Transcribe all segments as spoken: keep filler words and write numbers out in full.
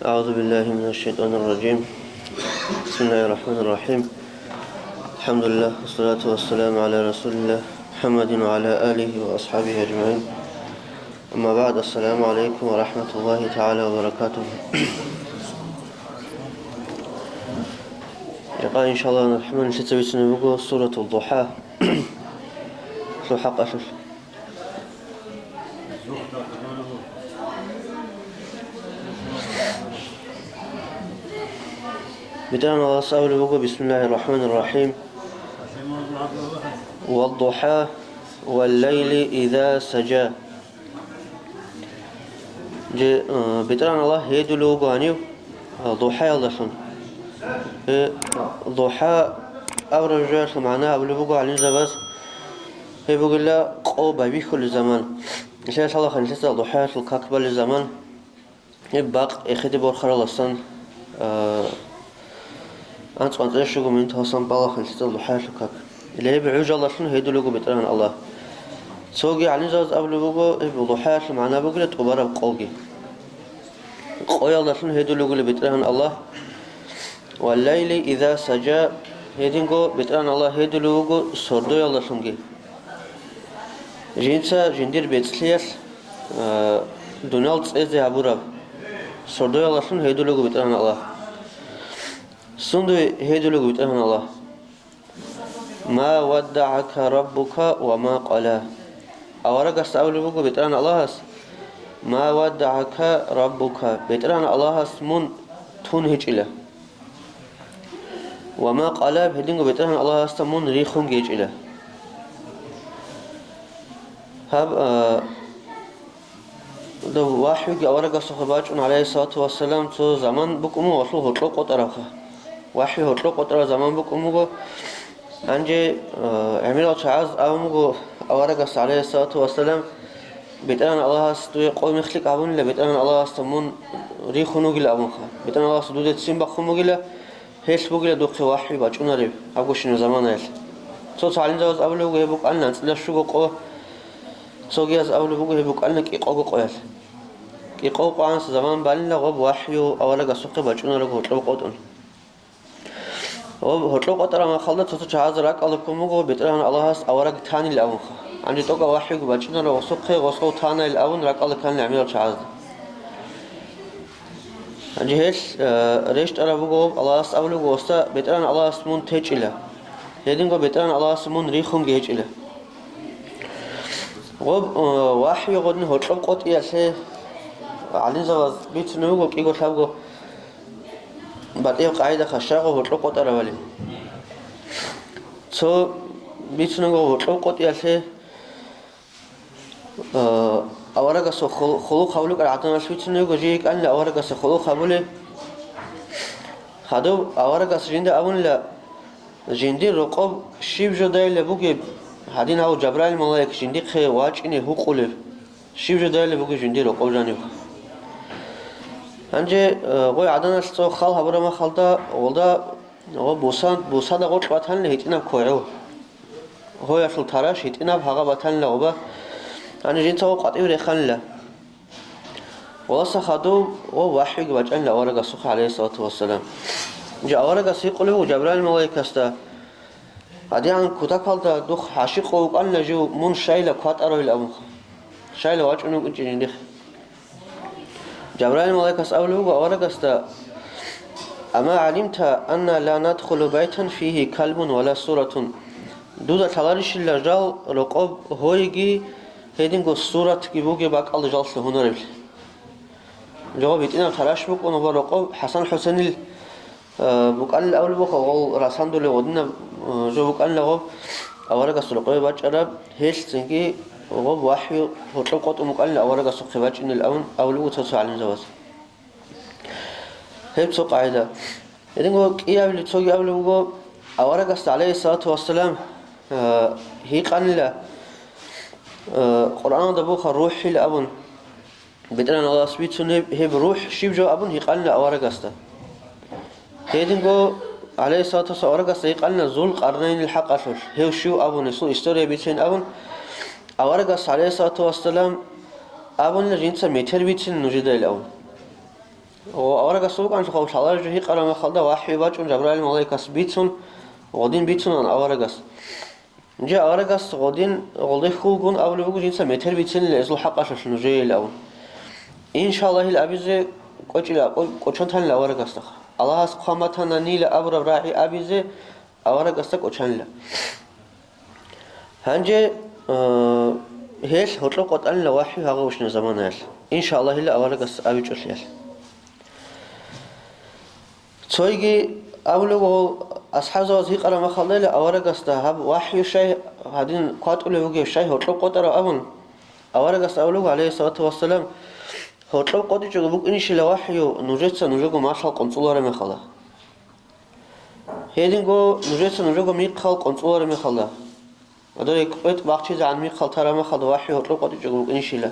أعوذ بالله من الشيطان الرجيم. بسم الله الرحمن الرحيم. الحمد لله والصلاة والسلام على رسول الله محمد وعلى آله وأصحابه أجمعين. أما بعد، السلام عليكم ورحمة الله تعالى وبركاته. Жакъа, иншаллагь, рахӀман, лъица бицунеб буго Суратул Духа. Лъу хӀакъалъулъ. БетӀергьан Аллагьас абулеб буго: بسم الله الرحمن الرحيم. والضحى والليل إذا سجى. Же, э, БетӀергьан Аллагь гьедулев вуго гьанив, э, духӀаялдалъун. Э, духӀа абураб жоялъул магӀна абулеб буго гӀалимзабаз, гьеб бугила къо байбихьулеб заман. Нилъеда лъалаха нилъеца духӀаялъул как балеб заман. Гьеб бакъ эхеде борхараласан, а, анцӀ-анцӀила щуго минуталасан балаха нилъеца духӀаялъул как. Гьеб гӀужалдалъун гьедулего БетӀергьан Аллагь. Цоги гӀалимзабаз абулеб буго, гьеб духӀаялъул магӀна бугила тӀубараб къоги. Къоялдалъун гьедулегули БетӀергьан Аллагь. والليل إذا سجى, гьединго БетӀергьан Аллагь гьедулев вуго сордоялдалъунги. Жинца жиндир бецӀлъиялъ, а, дуниял цӀезе гьабураб сордоялдалъун гьедулего БетӀергьан Аллагь. Сундуе гьедулего БетӀергьан Аллагь? ما ودعك ربك وما قلى. Аварагас абулеб буго БетӀергьан Аллагьас: ما ودعك ربك, БетӀергьан Аллагьас мун тун гьечӀила. وما قلى, гьединго БетӀергьан Аллагьасда мун рихунги гьечӀила. Гьаб, а, дов вахӀюги аварагасухъе бачӀун, гӀалайгьиссалату вассалам, цо заман букӀун буго гьелъул гьоркьоб къотӀарабха. ВахӀю гьоркьоб къотӀараб заман букӀун буго. Гьанже, а, гӀемерал чагӀаз абун буго аварагас, гӀалайгьиссалату вассалам, БетӀергьан Аллагьас дуе къо-мех лъикӀ гьабунила, БетӀергьан Аллагьасда мун рихун вугила абунха. БетӀергьан Аллагьас дуда ццин бахъун бугила, гьелъ бугила духъе вахӀю бачӀунареб гьабгощинаб заманаялъ. Цо-цо гӀалимзабаз абулеб буго, гьеб букӀана анцӀила щуго къо, цогияз абулеб буго, гьеб букӀана кӀикъого къоялъ. КӀикъого къоялъ заман балила гъоб вахӀю аварагасухъе бачӀунарого гьоркьоб къотӀун. Ва гьоркьоб къотӀараб мехалда цо-цо чагӀазда ракӀалде ккун буго БетӀергьан Аллагьас авараг танила абунха. Гьанже тӀокӀаб вахӀюги бачӀунареб гъосухъе, гъосул танайилан абун ракӀалде кканила гӀемерал чагӀазда. Гьанже гьелъ, э, рещтӀараб буго, Аллагьас абулеб буго гъосда: БетӀергьан Аллагьас мун течӀила. Гьединго БетӀергьан Аллагьас мун рихунги гьечӀила. Гъоб, э, вахӀю гъодин гьоркьоб къотӀиялъе гӀалимзабаз бицунеб буго кӀиго-лъабго батӀияб къагӀида, хашагъо гьоркьоб къотӀарабали. Цо бицунего гьоркьоб къотӀиялъе, а, аварагасул хул-, хулухъ гьабулеб гӀадамалъ бицунего жий йикӀанила аварагасда хулухъ гьабулеб. Гьадуб аварагас жинда абунила, жиндир рокъоб щиб жодайилан бугеб, гьадин гьав Жабраил малаик жиндихъе вачӀине гьукъулеб. Щиб жодайилан бугеб жиндир рокъоб жанив. Гьанже, э, гъой гӀаданалъ цо хал гьабураб мехалда, гъолда, гъо бусан-, бусада гъоркь батанила гьитӀинаб квегӀу. Гъоялъул тараш гьитӀинаб гьагъа батанила гъоба. Гьанже жинца гъо къватӀив реханила. Гъоласа хадув гъо вахӀюги бачӀанила аварагасухъе, гӀалайгьиссалату вассалам. Жа аварагас гьикъулев вуго Жабраил малаикасда: «ГьадигӀан кутакалда духъ гӀащикъ вукӀанила жив, мун щайила кватӀаравил», — абунха. Щайила вачӀун вукӀинчӀин жиндихъ. Жабраил малаикас абулеб буго аварагасда: «Ама гӀалимта анна ла надхулу байтан фигьи калбун ва ла суратун». Дуда лъаларищила жал рокъоб гьойги гьединго суратги бугеб бакӀалда жал лъугьунареблъи. Жо гъоб гьитӀинаб тараш букӀун ва рокъоб ХӀасан-ХӀусенил, э, букӀанил абулеб буго, гъол расандулеб гъодинаб, э, жо букӀанила гъоб аварагас рокъове бачӀараб, гьелъ цинги гъоб вахӀю гьоркьоб къотӀун букӀанила аварагасухъе бачӀинел абун абулеб буго цо-цо гӀалимзабаз. Гьеб цо къагӀида. Гьединго кӀиабилеб цоги абулеб буго, аварагасда, гӀалайгьиссалату вассалам, э, гьикъанила, э, Къуръаналда буха рухӀил абун. БетӀергьан Аллагьас бицунеб гьеб рухӀ щиб жо абун гьикъанила аварагасда. Гьединго, гӀалайгьиссалату вассалам, аварагасда гьикъанила Зулкъарнайнил хӀакъалъулъ, гьев щив абун, гьесул история бицин абун, аварагас, гӀалайгьиссалату вассалам, абунила, жинца метер бицин нужедайил абун. Ва аварагас вукӀанчӀо гъов лъалареб жо гьикъараб мехалда, вахӀю бачӀун Жабраил малаикас бицун, гъодин бицунан аварагас. Жо аварагас гъодин гъолдехулгун абулеб буго, жинца метер бицинила гьезул хӀакъалъулъ нужеейилан. Иншаллагьил абизе кӀочӀила, кӀо-, кӀочон танила аварагасда. Аллагьас хъван батананила абураб рагӀи абизе аварагасда кӀочанила. Гьанже, э, гьелъ гьоркьоб къотӀанила вахӀю гьагъаб бищунаб заманаялъ, иншаллагьила аварагас абичӀолъиялъ. Цойги абулеб буго, асхӀабзабаз гьикъараб мехалдайила аварагасда гьаб вахӀю щай, гьадин кватӀулев вугев щай гьоркьоб къотӀарав абун. Аварагас абулеб буго, гӀалайгьиссалату вассалам, гьоркьоб къотӀичӀого букӀинищила вахӀю нужеца нужего малъал къунцӀулараб мехалда. Гьединго нужеца нужего михъал къунцӀулараб мехалда. Гьадур кӀветӀ бахчизегӀан михъал тараб мехалда вахӀю гьоркьоб къотӀичӀого букӀинищила.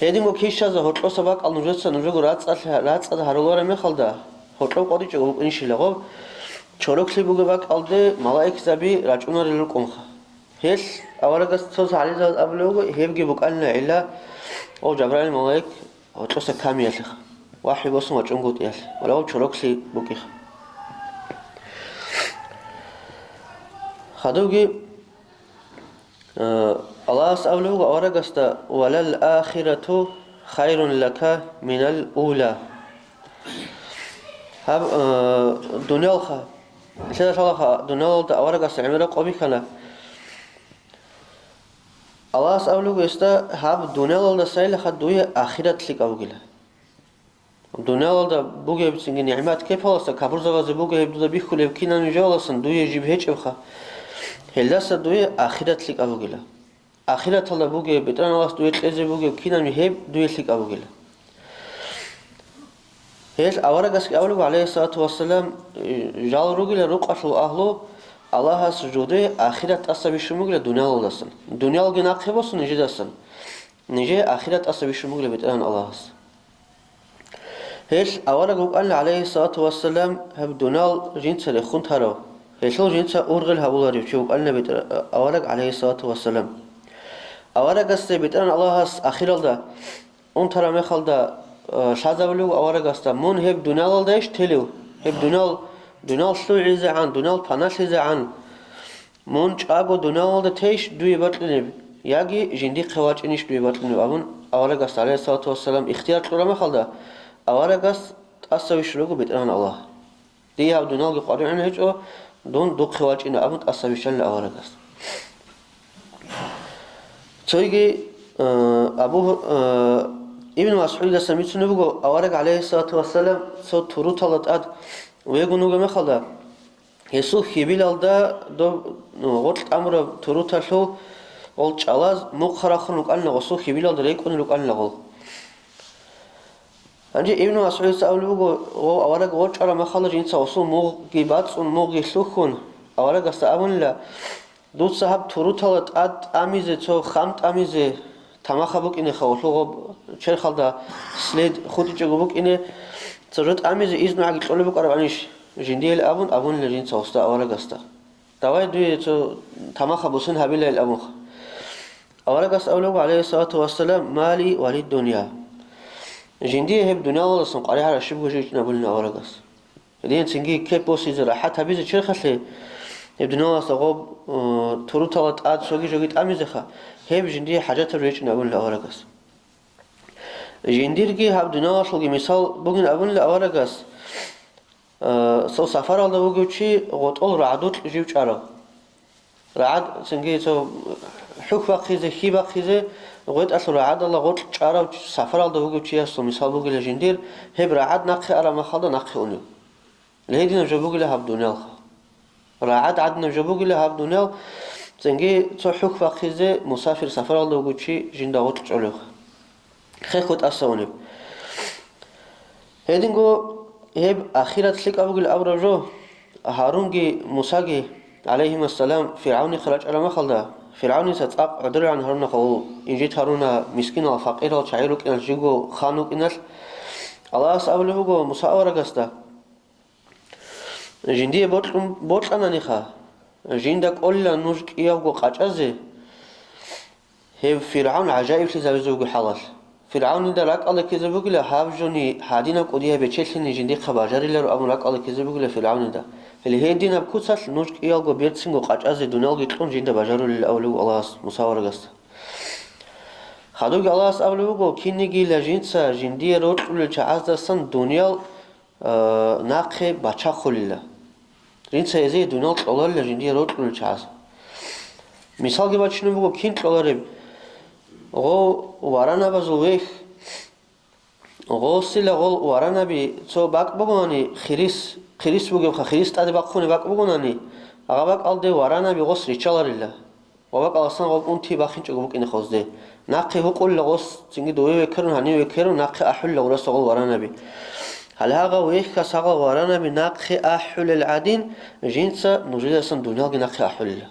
Гьединго кищазда гьоркьоса бакӀал нужеца нужего рацӀцӀалъ-, рацӀцӀад гьарулараб мехалда гьоркьоб къотӀичӀого букӀинищила гъоб, чороклъи бугеб бакӀалде малаикзаби рачӀунарел рукӀунха. Гьелъ аварагас цо сагӀализабаз абулеб буго, гьебги букӀанила гӀилла, гъов Жабраил малаик гьоркьоса камиялъеха, вахӀю босун вачӀунгутӀиялъ, ва гъов чороклъи букӀиха. Хадубги, э, Аллагьас абулеб буго аварагасда: «Валал ахирату хайрун лака минал ула». Гьаб, э, дуниялха, лъила лъалаха дуниялалда аварагасда гӀемераб къо бихьана. Аллагьас абулеб буго гьесда: «Гьаб дуниялалдасайилаха дуе ахират лъикӀаб бугила». Дуниялалда бугеб цинги нигӀмат кепаласа, капурзабазе буго гьеб дуда бихьулеб кинаб жояласан дуе жиб гьечӀебха, гьелдаса дуе ахират лъикӀаб бугила. Ахираталда бугеб, БетӀергьан Аллагьас дуе кьезе бугеб кинаб гьеб дуе лъикӀаб бугила. Гьел аварагасги абулеб, гӀалайгьиссалату вассалам, жал ругила рукъалъул агьлу, Аллагьас жуде ахират тӀаса бищун бугила дуниялалдасан. Дуниялги нахъе босун нижедасан, нижее ахират тӀаса бищун бугила БетӀергьан Аллагьас. Гьелъ авараг вукӀана, гӀалайгьиссалату вассалам, гьаб дунал жинца рехун тарав. Гьелъул жинца ургъел гьабуларев чи вукӀана бетӀер-, авараг, гӀалайгьиссалату вассалам. Аварагасда БетӀергьан Аллагьас ахиралда унтараб мехалда, э, лъазабулев аварагасда: «Мун гьеб дуналалдайищ телев? Гьеб дунал, дунал лъугӀизегӀан, дунал паналъизегӀан». Мун чӀаго дуниялалда тейищ дуе бокьунеб, яги жиндихъе вачӀинищ дуе бокьунеб? Абун аварагас, гӀалайгьиссалату вассалам, ихтияр кьураб мехалда, аварагас тӀаса вищун руго БетӀергьан Аллагь. Дие гьаб дуниялги къваригӀун гьечӀо, дун духъе вачӀина абун тӀаса вищанила аварагас. Цойги, э, Абу, э, Ибн МасгӀудидасан бицунеб буго, авараг, гӀалайгьиссалату вассалам, цо туруталда тӀад вегун вугеб мехалда, гьесул хьибилалда доб, ну, гъоркь тӀамураб туруталъул гъол чӀалаз мухъ рахун рукӀанила, гъосул хьибилалда рекӀун рукӀанила гъол. Гьанже Ибн МасгӀудица абулеб буго, гъов авараг гъоркьараб мехалда жинца гъосул мугъги бацӀцӀун, мугъги лъухьун, аварагасда абунила: «Дуца гьаб туруталда тӀад тӀамизе, цо хам тӀамизе тамахаб букӀинеха, гъолъул гъоб черхалда след хутӀичӀого букӀине, цо жо тӀамизе изну гӀаги кьолеб букӀарабанищ жиндиел?» абун, абунила жинца гъосда аварагасда. «Давай дуе цо тамахаб бусин гьабилайил», абунха. Аварагас абулеб, гӀалайгьиссалату вассалам: «Ма ли ва лид-дунья». Жиндие гьеб дуниялалдасан къваригӀараб щибго жо гьечӀин абулин аварагас. Гьедин цинги кеп босизе, рахӀат гьабизе черхалъе, гьеб дуниялалдаса гъоб, э, туруталда тӀад цоги жоги тӀамизеха, гьеб жиндие хӀажатаб жо гьечӀин абулин аварагас. Жиндирги гьаб дуниялалъулги мисал бугин абунила аварагас, э, цо сафаралда вугев чи гъотӀол рагӀадукь жив чӀарав. РагӀад цинги цо хӀухь бахъизе, хьи бахъизе, гъветӀалъул рагӀадалда гъоркь чӀарав сафаралда вугев чиясул мисал бугила жиндир, гьеб рагӀад нахъе араб махалда нахъе унев. Гьединаб жо бугила гьаб дуниялха. РагӀад гӀадинаб жо бугила гьаб дуниял, цинги цо хӀухь бахъизе мусафир сафаралда вугев чи жинда гъоркь чӀолевха. Хехго тӀаса унеб. Гьединго гьеб ахират лъикӀаб бугил абураб жо, Гьарунги Мусаги, гӀалайгьимассалам, ФиргӀавнихъ рачӀараб махалда, ФиргӀавница цӀакъ гӀодорегӀан гьарунахъа гъол инжит гьаруна, мискинал, факъирал чагӀи рукӀиналъ жиго хан вукӀиналъ, Аллагьас абулеб буго Муса аварагасда: «Жиндие бокьун, бокьананиха, жинда кӀолила нуж кӀиявго къачӀазе, гьев ФиргӀавн гӀажаиблъизабизе вуго хӀалалъ. ФиргӀавнида ракӀалде ккезе бугила гьаб жони гьадинаб кӀудияб бечелъине жиндихъа бажариларо абун ракӀалде ккезе бугила ФиргӀавнида. Гьеле гьединаб куцалъ нуж кӀиялго берцинго къачӀазе дуниялги кьун жинда бажарулел абулев Аллагьас Муса аварагасда. Хадубги Аллагьас абулеб буго, кинигила жинца жиндие рокьулел чагӀаздасан дуниял, а, нахъе бачахъулила. Жинца гьезие дуниял кьоларила жиндие рокьулел чагӀаз. Мисалги бачунеб буго, кин кьолареб? Гъов варанабазул вехь, гъосила гъол варанаби цо бакӀ бугони, хирис, хирис бугебха, хирис тӀаде бахъунеб бакӀ бугонани, гьаб бакӀалде варанаби гъос риччаларила. Ва бакӀаласан гъоб унти бахинчӀого букӀине хозде. Нахъе гьукъулла гъос, цинги дове векерун, гьанив векерун, нахъе ахӀулла гъураса гъол варанаби. Гьале гьагъав вехьас гьагъал варанаби нахъе ахӀулел гӀадин, жинца нужедасан дуниялги нахъе ахӀулила.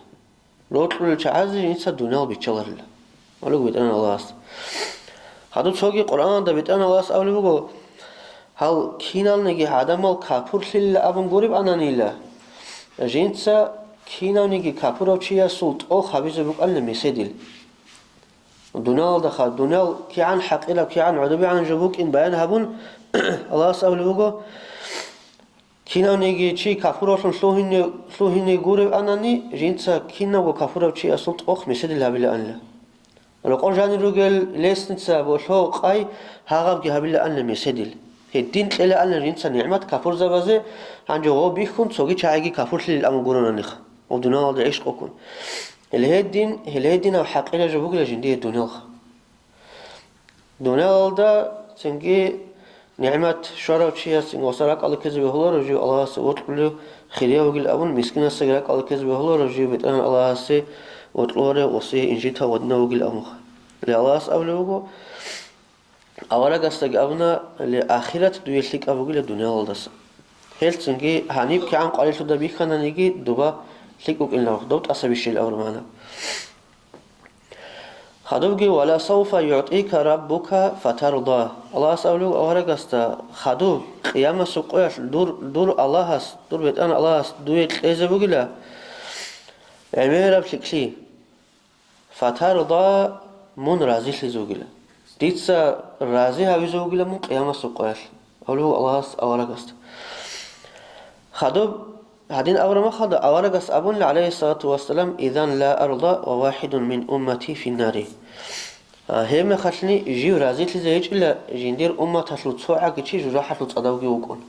Рокьулел чагӀазе жинца дуниял биччаларила. Алуг БетӀергьан Аллагьас. Гьадур цоги Къуръаналда БетӀергьан Аллагьас абулеб буго, гьал киналниги гӀадамал капурлъилила абун гуребананила, жинца кинавниги капурав чиясул тӀох гьабизе букӀанила меседил. Дуниялалдаха, дуниял кигӀан хӀакъираб, кигӀан гӀодобегӀан жо букӀин баян гьабун, Аллагьас абулеб буго, кинавниги чи капуравлъун лъугьине, лъугьине гуребанани, жинца кинавго капурав чиясул тӀох меседил гьабилаанила. Рокъор жанир ругел лестница, болъо, къай, гьагъабги гьабилаанила меседил. Гьедин кьелаанила жинца нигӀмат капурзабазе, гьанже гъо бихьун, цоги чагӀиги капурлъилил абун гуронаниха, ва дуниялалда гӀишкъуккун. Гьеле гьедин, гьеле гьединаб хӀакъираб жо бугила жиндие дуниялха. Дуниялалда цинги нигӀмат щварав чияс цинги гъоса ракӀалде ккезе бегьуларо жив Аллагьасе вокьулев хирияв вугил абун, мискинасдаги ракӀалде ккезе бегьуларо жив БетӀергьан Аллагьасе вокьуларев гъосие инжитав гъодинав вугил абунха. Гьеле Аллагьас абулеб буго, аварагасдаги абуна, гьеле ахират дуе лъикӀаб бугила дуниялалдаса. Гьелцинги гьаниб кигӀан къварилъуда бихьананиги дуба лъикӀ букӀинилан, доб тӀаса бищел абураб магӀна. Хадубги, «Ва ла сауфа югӀтика раббука фатарда». Аллагьас абулеб аварагасда, хадуб, къиямасул къоялъ дур, дур Аллагьас, дур БетӀергьан Аллагьас дуе кьезе бугила гӀемераб лъикӀлъи. Фатарда, мун разилъизе вугила. Дица рази гьавизе вугила мун къиямасул къоялъ, абулеб Аллагьас аварагасда. Хадуб, гьадин абураб мехалда аварагас абуна, гӀалайгьиссалату вассалам, «Изан ла арда ва вахидун мин уммати финнари». А, гьеб мехалъни жив разилъизе гьечӀила жиндир умматалъул цо гӀаги чи жужахӀалъул цӀадавги вукӀун.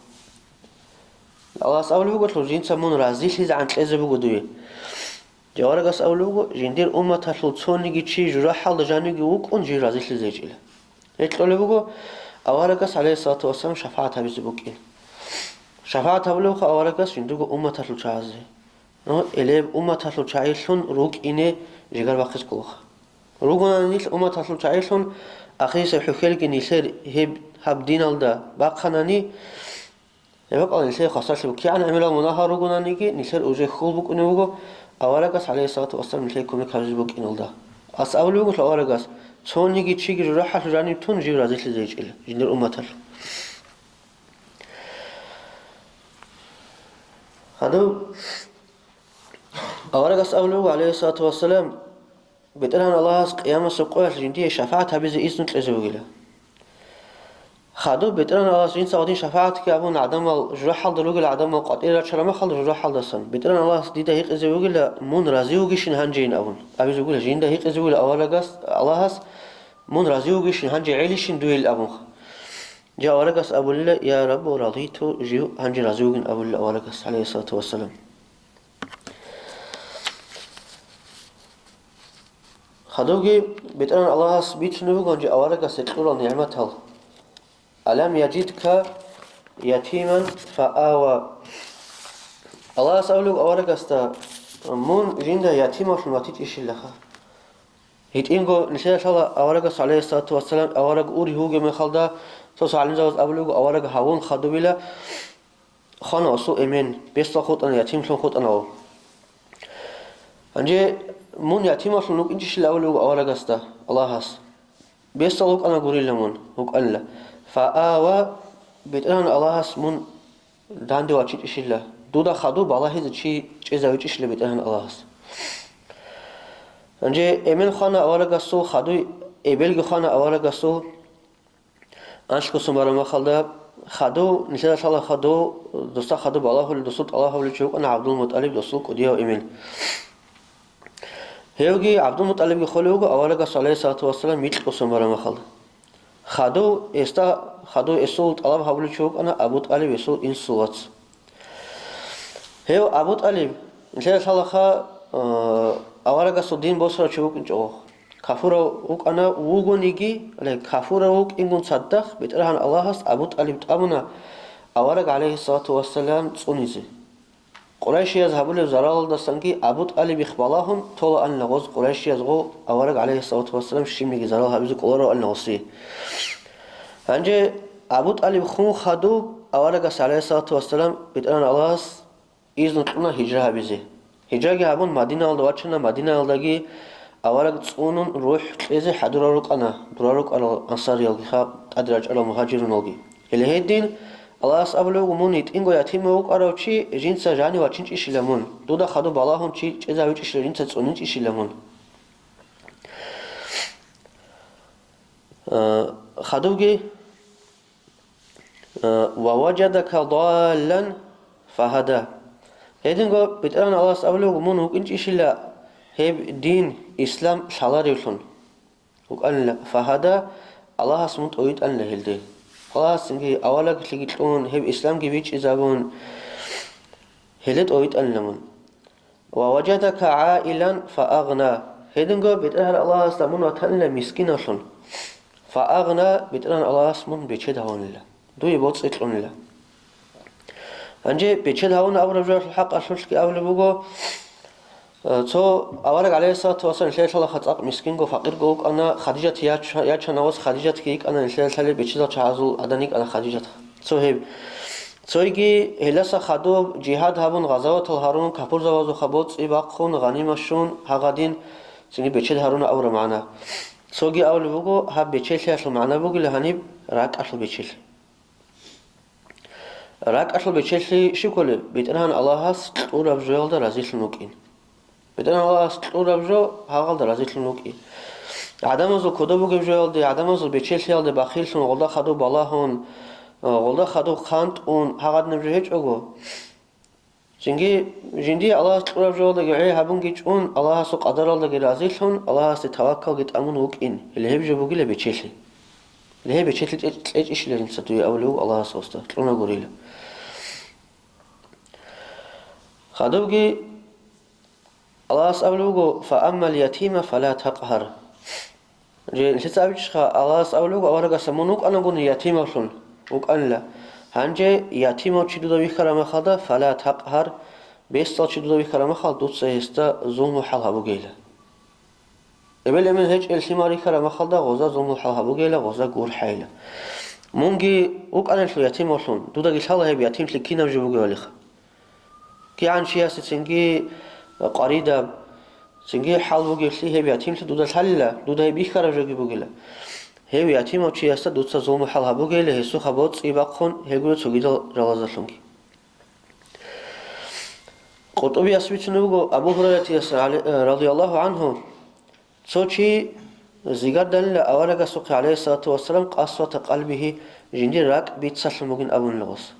Аллагьас абулеб буго, жинца мун разилъизегӀан кьезе буго дуе. Аварагас абулеб буго, жиндир умматалъул цониги чи жужахӀалда жанивги вукӀун жив разилъизе гьечӀила. Гьеб кьолеб буго, аварагас, гӀалайгьиссалату вассалам, шафагӀат гьабизе букӀин. ШафагӀат гьабулебха аварагас жиндирго умматалъул чагӀазе. Ну, гьелеб умматалъул чагӀилъун рукӀине жигар бахъизе кколаха. Ругонани нилъ умматалъул чагӀилъун, ахирисеб хӀухьелги нилъер гьеб гьаб диналда бахъанани, гьеб бакӀалда нилъее хвасарлъи буго. КигӀан гӀемерал мунагьал ругонаниги, нилъер уже хьул букӀунеб буго аварагас, гӀалайгьиссалату вассалам, нилъее кумек гьабизе букӀиналда. Ас абулеб бугелъул аварагас, цониги чиги жужахӀалъул жаниб тун жив разилъизе гьечӀила жиндир умматалъ. Гьадин, аварагас абулеб буго, гӀалайгьиссалату вассалам, БетӀергьан Аллагьас къиямасеб къоялъ жиндие шафагӀат гьабизе изну кьезе вугила. Хадуб, БетӀергьан Аллагьас жинца гьадин шафагӀатги гьабун, гӀадамал жужахӀалда ругел гӀадамал къватӀире рачараб мехалда жужахӀалдасан, БетӀергьан Аллагьас дида гьикъизе вугила, мун рази вугищин гьанжейин абун. Абизе вугила, жинда гьикъизе вугила аварагас, Аллагьас, мун рази вугищин гьанже гӀелищин дуе абунха. Жа аварагас абулила, я Раббу, радиту, жив гьанже рази вугин абулила аварагас, гӀалайгьиссалату вассалам. Хадубги, БетӀергьан Аллагьас бицунеб буго гьанже аварагасе кьурал нигӀматал. «Алам яжидка ятиман фаава». Аллагьас абулеб аварагасда, мун жинда ятималъун ватичӀищилаха. ГьитӀинго нилъеда лъала аварагас, гӀалайгьиссалату вассалам, авараг ургьив вугеб мехалда, цо гӀалимзабаз абулеб буго, авараг гьавун хадубила, хвана гъосул эмен, бесдал хутӀана, ятимлъун хутӀана гъов. Гьанже мун ятималъун вукӀинчӀищила абулеб буго аварагасда Аллагьас. Бесдал вукӀана гурила мун, вукӀанила. Фаава, БетӀергьан Аллагьас мун данде вачинчӀищила, дуда хадуб балагьизе чи чӀезавичӀищила БетӀергьан Аллагьас. Гьанже эмен хвана аварагасул, хадуй эбелги хвана аварагасул, Анлъго сон бараб мехалда, хадув, нилъеда лъала хадув, досда хадув балагьулев, досул тӀалаб гьабулев чи вукӀана ГӀабдул-МутӀалиб, досул кӀудияв эмен. Гьевги ГӀабдул-МутӀалибги холев вуго аварагас, гӀалайгьиссалату вассалам, микьго сон бараб мехалда. Хадув, гьесда хадув, гьесул тӀалаб гьабулев чи вукӀана Абу ТӀалиб, гьесул инсул вац. Гьев Абу ТӀалиб, нилъеда лъалаха, э, аварагасул дин босарав чи вукӀинчӀого. Кафурав вукӀана вугониги, гьале, кафурав вукӀингун цадахъ БетӀергьан Аллагьас Абу ТӀалиб тӀамуна авараг, гӀалайгьиссалату вассалам, цӀунизе. Къурайшияз гьабулеб заралалдасанги Абу ТӀалибихъ балагьун толаанила гъоз къурайшиязго авараг, гӀалайгьиссалату вассалам, щибниги зарал гьабизе кӀолароанила гъосие. Гьанже Абу ТӀалиб хун хадуб аварагас, гӀалайгьиссалату вассалам, БетӀергьан Аллагьас изну кьуна гьижра гьабизе. Гьижраги гьабун, Мадинаялда вачана, Мадинаялдаги авараг цӀунун рухӀ кьезе хӀадурал рукӀана, дурал рукӀарал ансариялги хаб тӀаде рачӀарал мугьажируналги. Гьеле гьедин, Аллагьас абулев вуго: «Мун гьитӀинго ятимав вукӀарав чи, жинца жанив вачинчӀищила мун, дуда хадуб балагьун чи чӀезавичӀищила, жинца цӀунинчӀищила мун». Э, хадубги, э, «Ва важадака даллан фагьада». Гьединго БетӀергьан Аллагьас абулев вуго: «Мун вукӀинчӀищила гьеб дин, ислам, лъаларевлъун». ВукӀанила фагьада, Аллагьас мун тӀовитӀанила гьелде. Аллагьас цинги авалаглъиги кьун, гьеб исламги бичӀчӀизабун, гьеле тӀовитӀанила мун. «Ва важадака гӀаилан фаагъна». Гьединго БетӀергьан Аллагьасда мун ватанила мискинавлъун. Фаагъна, БетӀергьан Аллагьас мун бечед гьавунила, дуе боцӀи кьунила. Гьанже бечед гьавун абураб жоялъул хӀакъалъулъги абулеб буго, э, цо авараг, гӀалайгьиссалату вассалам, нилъеда лъалаха цӀакъ мискинго, факъирго вукӀана, Хадижат яч-, ячана гъос, Хадижатги йикӀана нилъеда лъалеб бечедал чагӀазул гӀадан йикӀана Хадижат. Цо гьеб. Цойги гьелдаса хадуб жигьад гьабун, гъазаватал гьарун, капурзабазухъа боцӀи бахъун, гъанима щун, гьагъадин цинги бечед гьаруна абураб магӀна. Цоги абулеб буго, гьаб бечелъиялъул магӀна бугила гьаниб ракӀалъул бечелъи. РакӀалъул бечелъи щиб кколеб? БетӀергьан Аллагьас кьураб жоялда разилъун вукӀин. БетӀергьан Аллагьас кьураб жо гьагъалда разилъун вукӀин. ГӀадамазул кодоб бугеб жоялде, гӀадамазул бечелъиялде бахиллъун, гъолда хадуб балагьун, гъолда хадуб хъантӀун, гьагъадинаб жо гьечӀого. Цинги жиндие Аллагьас кьураб жоялдаги гӀей гьабунги чӀун, Аллагьасул къадаралдаги разилъун, Аллагьасде таваккалги тӀамун вукӀин, гьеле гьеб жо бугила бечелъи. Гьеле гьеб бечелъи кье-, кьечӀищила жинца дуе абулеб буго Аллагьас гъосда, кьуна гурила. Хадубги Аллагьас абулеб буго: «Фааммал ятима фала такъгьар». Же, нилъеца абичӀха, Аллагьас абулеб буго аварагасда: «Мун вукӀанагуни ятимавлъун вукӀанила. Гьанже ятимав чи дуда вихьараб мехалда, фала такъгьар, бесдал чи дуда вихьараб мехалда, дуца гьесда зулму-хӀал гьабугейила». Эбел-эмен гьечӀел лъимал рихьараб мехалда, гъоза зулму-хӀал гьабугейила, гъоза гурхӀейила. Мунги вукӀанилъул ятимавлъун, дудаги лъала гьеб ятимлъи кинаб жо бугевалиха. КигӀан чиясецинги къваридаб, цинги хӀал бугеблъи гьеб ятимлъи дуда лъалила, дуда гьеб бихьараб жоги бугила. Гьев ятимав чиясда дуца зулму-хӀал гьабугейила, гьесухъа боцӀи бахъун гьелгуя цогидал жалазалъунги. Къуртубияс бицунеб буго Абу Гьурайратияс гӀали-, э, радияллагьу гӀанхӀу, цо чи зигарданила аварагасухъе, гӀалайгьиссалату вассалам, къасвата къалбигьи, жиндир ракӀ бицалъун бугин абунила гъос.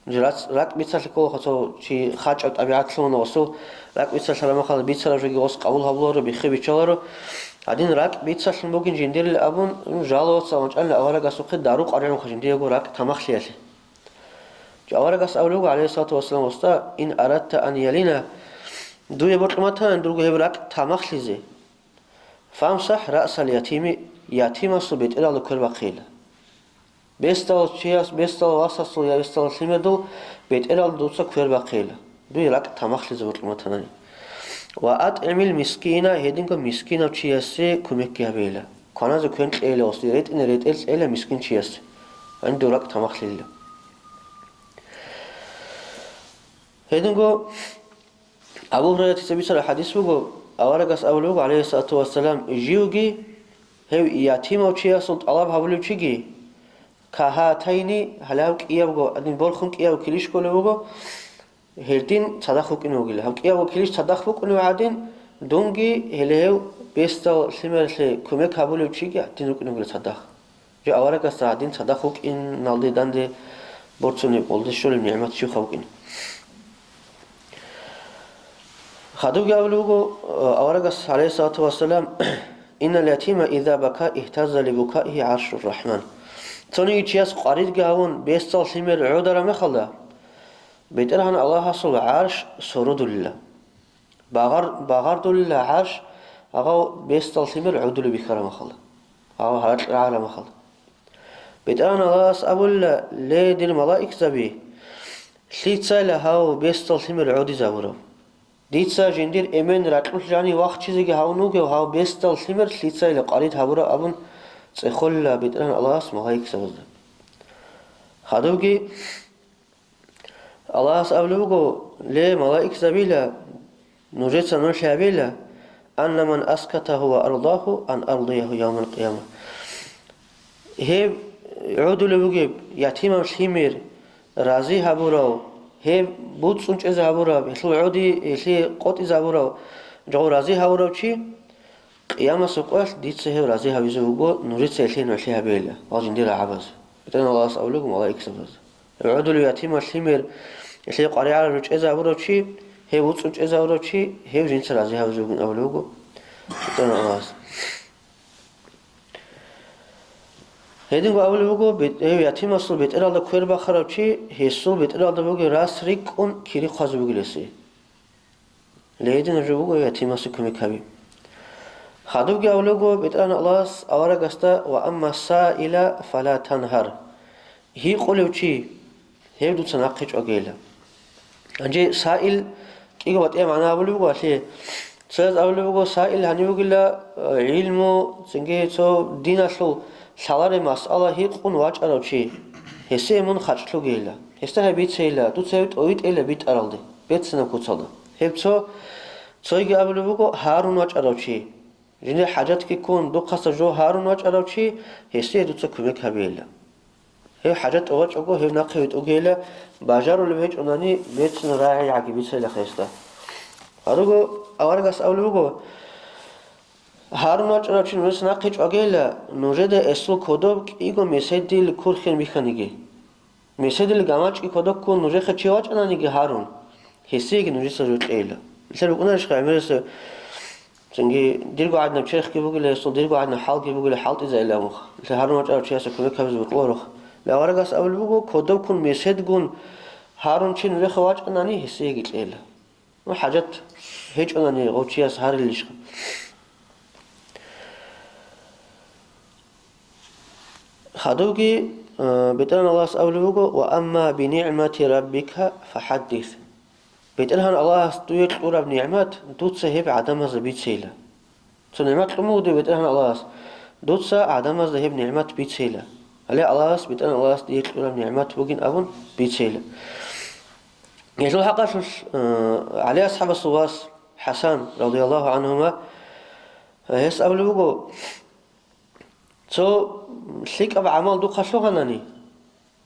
Жи рац-, ракӀ бицалъи ккола, цо чи хачӀаб тӀабигӀат лъугьуна гъосул, ракӀ бицалъараб мехалда бицараб жоги гъос къабул гьабуларо, биххи биччаларо. Гьадин ракӀ бицалъун бугин жиндирил абун, жалуватса вачӀанила аварагасухъе дару къваригӀунха жиндиего ракӀ тамахлъиялъе. Аварагас абулеб буго, гӀалайгьиссалату вассалам, гъосда: «Ин арадта ан ялина», дуе бокьун батани дурго гьеб ракӀ тамахлъизе. «Фамсахь раъсал ятими», ятимасул бетӀералда квер бахъейила. Бесдал чияс, бесдал васасул я бесдал лъимердул бетӀералда дуца квер бахъейила, дуе ракӀ тамахлъизе бокьун батани. «Ва атӀимил мискина», гьединго мискинав чиясе кумекги гьабейила. Кваназе квен кьейила гъосие, ретӀине ретӀел кьейила мискин чиясе. Гьанив дур ракӀ тамахлъилила. Гьединго Абу Гьурайратица бицараб хӀадис буго, аварагас абулеб буго, гӀалайгьиссалату вассалам, живги, гьев ятимав чиясул тӀалаб гьабулев чиги, кагьатайни, гьалав кӀиябго, гьадин борхун кӀиябго килищ кколеб буго, гьедин цадахъ вукӀине вугила. Гьав кӀиябго килищ цадахъ вукӀунев гӀадин, дунги, гьеле гьев бесдал лъимерлъи кумек гьабулев чиги гьадин вукӀине вугила цадахъ. Жо аварагасда гьадин цадахъ вукӀиналде данде борцунеб, гъолде щолеб нигӀмат щибха вукӀин. Хадубги абулеб буго, э, аварагас, гӀалайгьиссалату вассалам: «Иннал ятима иза бака ихтазза ли букаихи гӀаршур рахӀман». Цониги чияс къваридги гьавун, бесдал лъимер гӀодараб мехалда, БетӀергьан Аллагьасул гӀарш сородулила. Багъар-, багъардулила гӀарш, гьав бесдал лъимер гӀодулеб бихьараб мехалда, гьав гьаракь рагӀараб мехалда. БетӀергьан Аллагьас абулила: «Ле, дир малаикзаби, лъицайила гьав бесдал лъимер гӀодизабурав? Дица жиндир эмен ракьулъ жанив вахчизеги гьавун вугев гьав бесдал лъимер лъицайила къварид гьабурав», — абун цӀехолила БетӀергьан Аллагьас малаикзабазда. Хадубги Аллагьас абулеб буго: «Ле, малаикзабила, нужеца нугӀлъи гьабейила, анна ман аскатагьу ва ардагьу ан ардияху явмал къияма». Гьеб гӀодулеб бугеб ятимаб лъимер рази гьабурав, гьеб буцӀцӀун чӀезе гьабураб, гьелъул гӀоди, гьелъие къотӀизабурав, жо рази гьавурав чи, Къиямасеб къоялъ дица гьев рази гьавизе вуго, нужеца гьелъие нугӀлъи гьабейила, гьал жиндир рагӀабаз. БетӀергьан Аллагьас абулеб буго малаикзабаз: «ГӀодулев ятимал лъимер, гьелъие къваригӀараб жо чӀезабурав чи, гьев вуцӀцӀун чӀезабурав чи, гьев жинца рази гьавизе вугин», — абулеб буго БетӀергьан Аллагьас. Гьединго абулеб буго, бет-, гьев ятимасул бетӀералда квер бахарав чи, гьесул бетӀералда бугеб рас рикӀкӀун кири хъвазе бугила гьесие. Ле, гьединаб жо буго ятимасе кумек гьаби. Хадубги абулеб буго БетӀергьан Аллагьас аварагасда: «Ва амма саила фала танхар». Гьикъулев чи, гьев дуца нахъе чӀвагейила. Гьанже саил кӀиго батӀияб магӀна абулеб буго гьалъие. Цояз абулеб буго, саил гьанив вугила, э, гӀилму, цинги цо диналъул лъалареб масъала гьикъун вачӀарав чи. Гьесие мун хачӀлъугейила. Гьесда гьеб бицейила, дуца гьев тӀовитӀейила битӀаралде, берцинаб куцалда. Гьеб цо, цойги абулеб буго гьарун вачӀарав чи. Жиндир хӀажатги ккун, духъаса жо гьарун вачӀарав чи, гьесие дуца кумек гьабейила. Гьев хӀажат тӀубачӀого, гьев нахъе витӀугейила, бажарулеб гьечӀонани берцинаб рагӀи гӀаги бицейилаха гьесда. Гьарун аварагас абулеб буго, гьарун вачӀарав чи нужеца нахъе чӀвагейила, нужеда гьесул кодоб кӀиго меседил курхьен бихьаниги. Меседил гамачӀги кодоб ккун нужехъе чи вачӀананиги гьарун, гьесиеги нужеца жо кьейила. Нилъер букӀунарищха гӀемерисеб, цинги дирго гӀадинаб черхги бугила гьесул, дирго гӀадинаб хӀалги бугила, хӀалтӀизайилан вуха. Нилъер гьарун вачӀарав чиясе кумек гьабизе бокьуларо. Аварагас абулеб буго, кодоб ккун меседгун гьарун чи нужехъе вачӀанани, гьесиеги кьейила. Ну, хӀажат гьечӀонани гъов чияс гьарилищха? Хадубги, э, БетӀергьан Аллагьас абулеб буго: «Ва амма би нигӀмати раббика фахаддис». БетӀергьан Аллагьас дуе кьураб нигӀмат дуца гьеб гӀадамазда бицейила. Цо нигӀмат кьун буго дие БетӀергьан Аллагьас, дуца гӀадамазда гьеб нигӀмат бицейила. Гьале Аллагьас, БетӀергьан Аллагьас дие кьураб нигӀмат бугин абун бицейила. Гьелъул хӀакъалъулъ, э, ГӀали асхӀабасул вас ХӀасан, радияллагьу гӀангьума, гьес абулеб буго, цо лъикӀаб гӀамал духъа лъугьанани,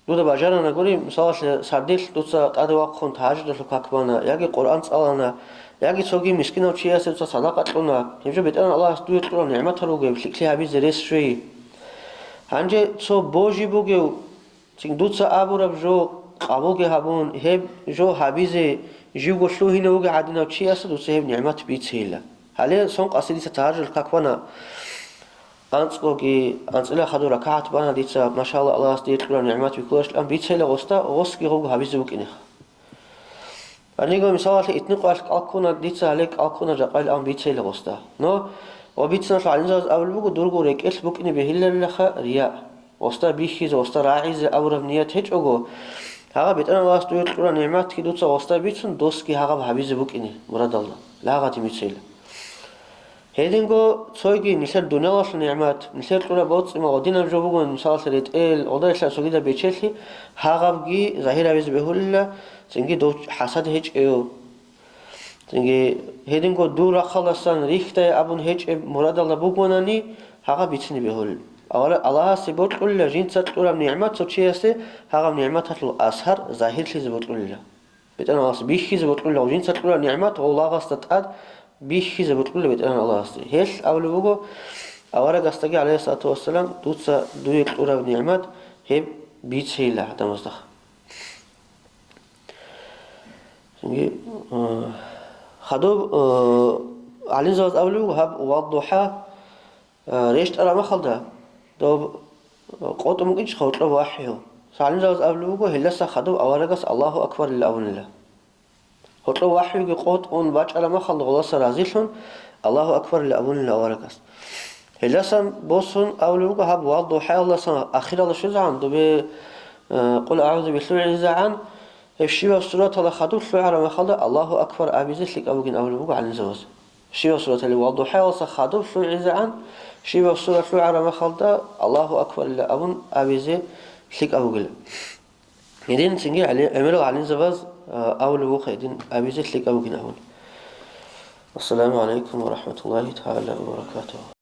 дуда бажарана гури, мисалалъе, сардилъ дуца тӀаде вахъун тагьажудалъул как бана, яги Къуръан цӀалана, яги цоги мискинав чиясе дуца садакъа кьуна, гьеб жо БетӀергьан Аллагьас дуе кьурал нигӀматал ругеб, лъикӀлъи гьабизе рес щвей. Гьанже цо божи бугев, цин дуца абураб жо къабулги гьабун, гьеб жо гьабизе живго лъугьинав вугев гӀадинав чиясе дуца гьеб нигӀмат бицейила. Гьале сон къаси дица тагьажудалъул как бана, анцӀгоги, анцӀила хадур ракагӀат бана дица, машалла, Аллагьас дие кьураб нигӀмат бихьуларищ абун бицейила гъосда, гъосги гъого гьабизе букӀинеха. Гьаниго, мисалалъе, итни къоялъ кӀал ккуна дица, гьале кӀал ккуна жакъа абун бицейила гъосда. Но ва бициналъул гӀалимзабаз абулеб буго, дурго рекӀелъ букӀине бегьиларилаха рияъ. Гъосда бихьизе, гъосда рагӀизе абураб ният гьечӀого, гьагъа БетӀергьан Аллагьас дуе кьураб нигӀматги дуца гъосда бицун, досги гьагъаб гьабизе букӀине мурадалда, лагъати бицейила. Гьединго цойги нилъер дуниялалъул нигӀмат, нилъер кьураб боцӀи-мал ва динаб жо бугони, мисалалъе, ретӀел, гъодарилъа цогидаб бечелъи, гьагъабги загьир гьабизе бегьулила, цинги дов хӀасад гьечӀев. Цинги гьединго дур рахъалдасан рихьдай абун гьечӀеб мурадалда бугонани, гьагъаб бицине бегьулел. Авала Аллагьасе бокьулила жинца кьураб нигӀмат цо чиясе, гьагъаб нигӀматалъул асар загьирлъизе бокьулила. БетӀергьан Аллагьас бихьизе бокьулила, жинца кьураб нигӀмат гъов лагъасда тӀад бихьизе бокьулила БетӀергьан Аллагьасде. Гьелъ абулеб буго, аварагасдаги, гӀалайгьиссалату вассалам, дуца дуе кьураб нигӀмат гьеб бицейила гӀадамазда. Цинги, э, хадуб, э, гӀалимзабаз абулеб буго гьаб «Ваддухьа», э, рещтӀараб мехалда, доб, э, къотӀун букӀинчӀо гьоркьоб вахӀю. ГӀалимзабаз абулеб буго, гьелдаса хадуб аварагас «Аллагьу акбар» илан абунила. Гьоркьоб вахӀюги къотӀун бачӀараб мехалда гъолдаса разилъун «Аллагьу акбар» илан абунила аварагас. Гьелдасан босун абулеб буго гьаб «Ваддухьаялдасан» ахиралда щвезегӀан, добе, э, «Къул агӀузу» билъугӀизегӀан, гьеб щибаб сураталда хадуб лъугӀараб мехалда «Аллагьу акбар» абизе лъикӀаб бугин абулеб буго гӀалимзабаз. Щибаб сураталде «Ваддухьаялдаса» хадуб лъугӀизегӀан, щибаб сура лъугӀараб мехалда «Аллагьу акбар» илан абун абизе лъикӀаб бугила. Гьедин цинги гӀали-, гӀемерал гӀалимзабаз, а, абулеб буго гьедин абизе лъикӀаб бугин абун. Ассаламу гӀалайкум ва рахӀматуллагьи тагӀала ва баракатугьу.